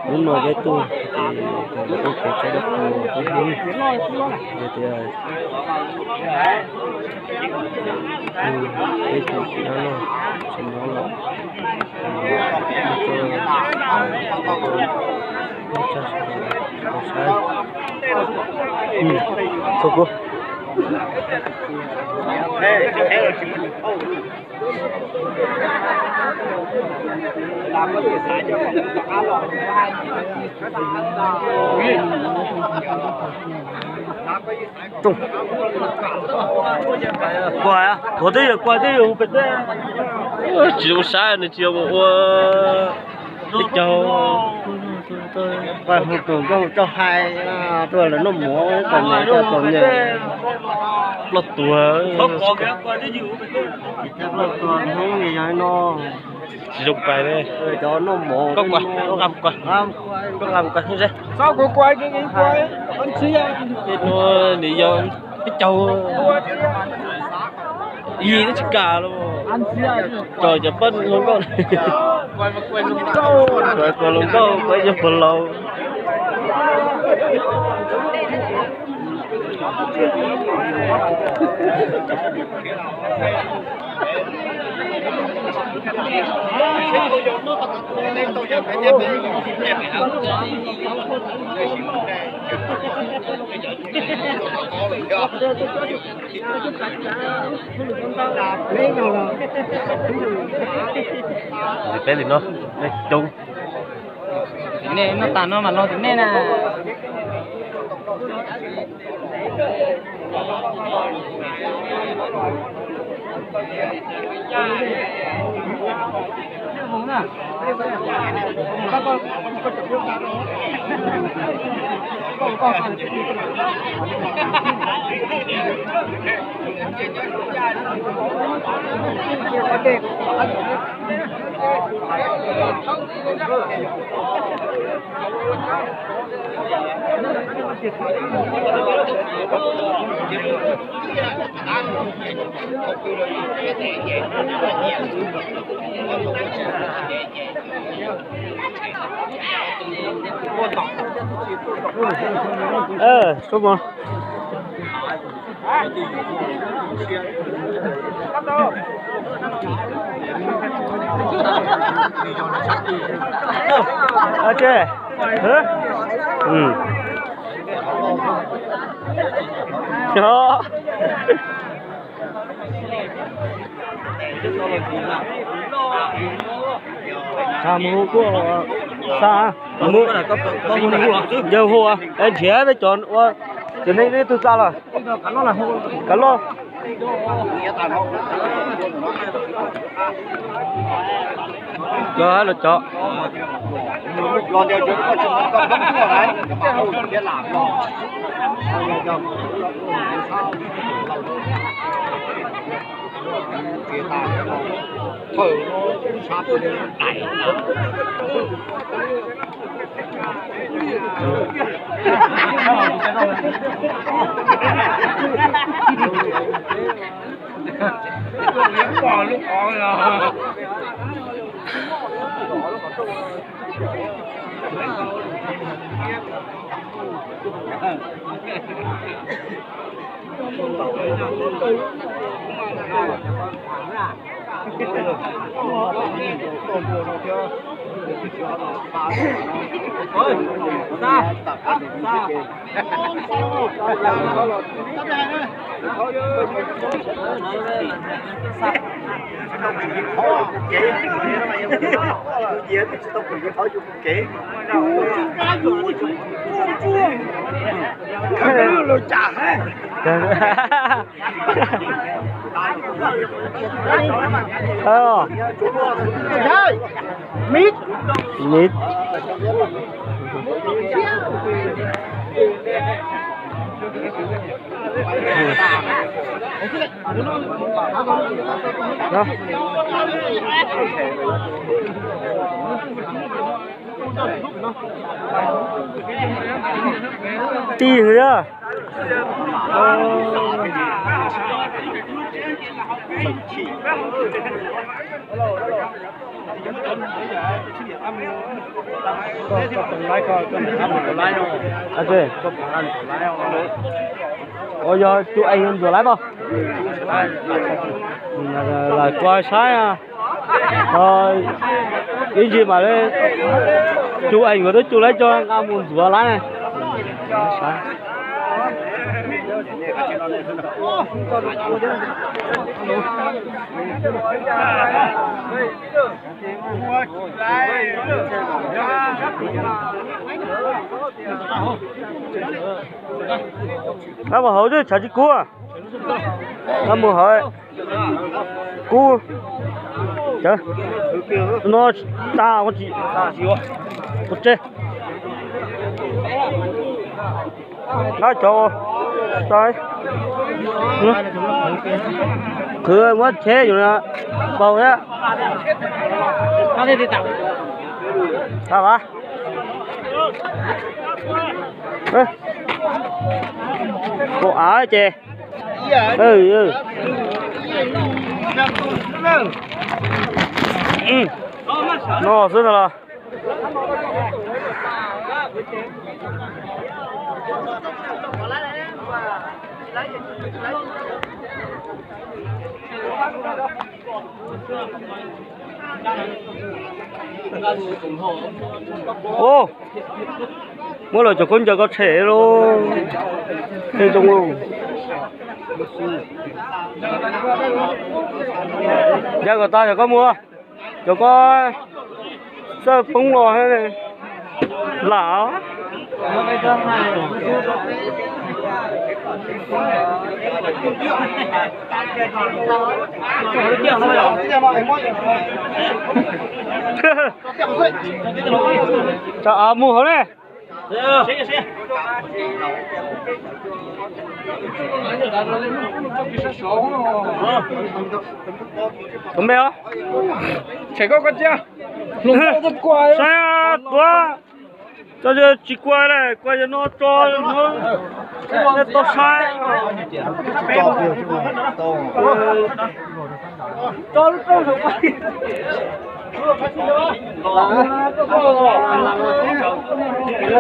Hnub no peb tuaj ces tau lawv ua kev cai dab qhuas peb hnub, yog tias peb tus txiv dab laug tsis nyob lawm, tsa sawv daws saib. Txhob kub. Kua, kua twb yog, kua twb yog pem teb. Tsis zoo saib nws tsis yog mus ua teb caug. Pab hu tus nkauj tau hais, tuaj lawv noj mov kom nyias tau nyias ploj tuag. Ploj tuag Hmoob li yog no. Tsis zoo pais ne. Cov noj mov koj nqa mus koj. Nim yog peb caug, yig twb tsis kam los, tso cov pab hluas nkauj, kuv hluas nkauj kuv yog puag laus. Peb li no, nej coob. Nej noj tas no mas los tim nej na. Mus hu kuj xa, yawg hu, nrhiav peb cov ua, cov neeg ib tug xa los. Kav loj. Cov los cov. Lawv cas hais? Mid. Mid. Tij a. Ua yog tus ees ntxuav laib pom. Lam kua saib. Ib ntsis mam li, tus ees nkawd twb cug laib cog nqa mus ntxuav laib ne. Nqa mus hauv twb tshav tsis kub. Nqa mus hauv. Kub. Cov no tsis tas ua tsis ua tse. Nqa cov qhwv muab cheb yus paug thiab. Tag vas. Kaum av ces no xwb ntag los. Muab lawv cov khaub ncaws koj tshem lauj. Tej zoo lauj. Ncaws kom tag cov koj muag, cov koj txawj poob los lam. Tsam av mus hauv ne. Tus npe os. Saib tuav, cov tsis kua na, kua yog no tso, nej tau saib.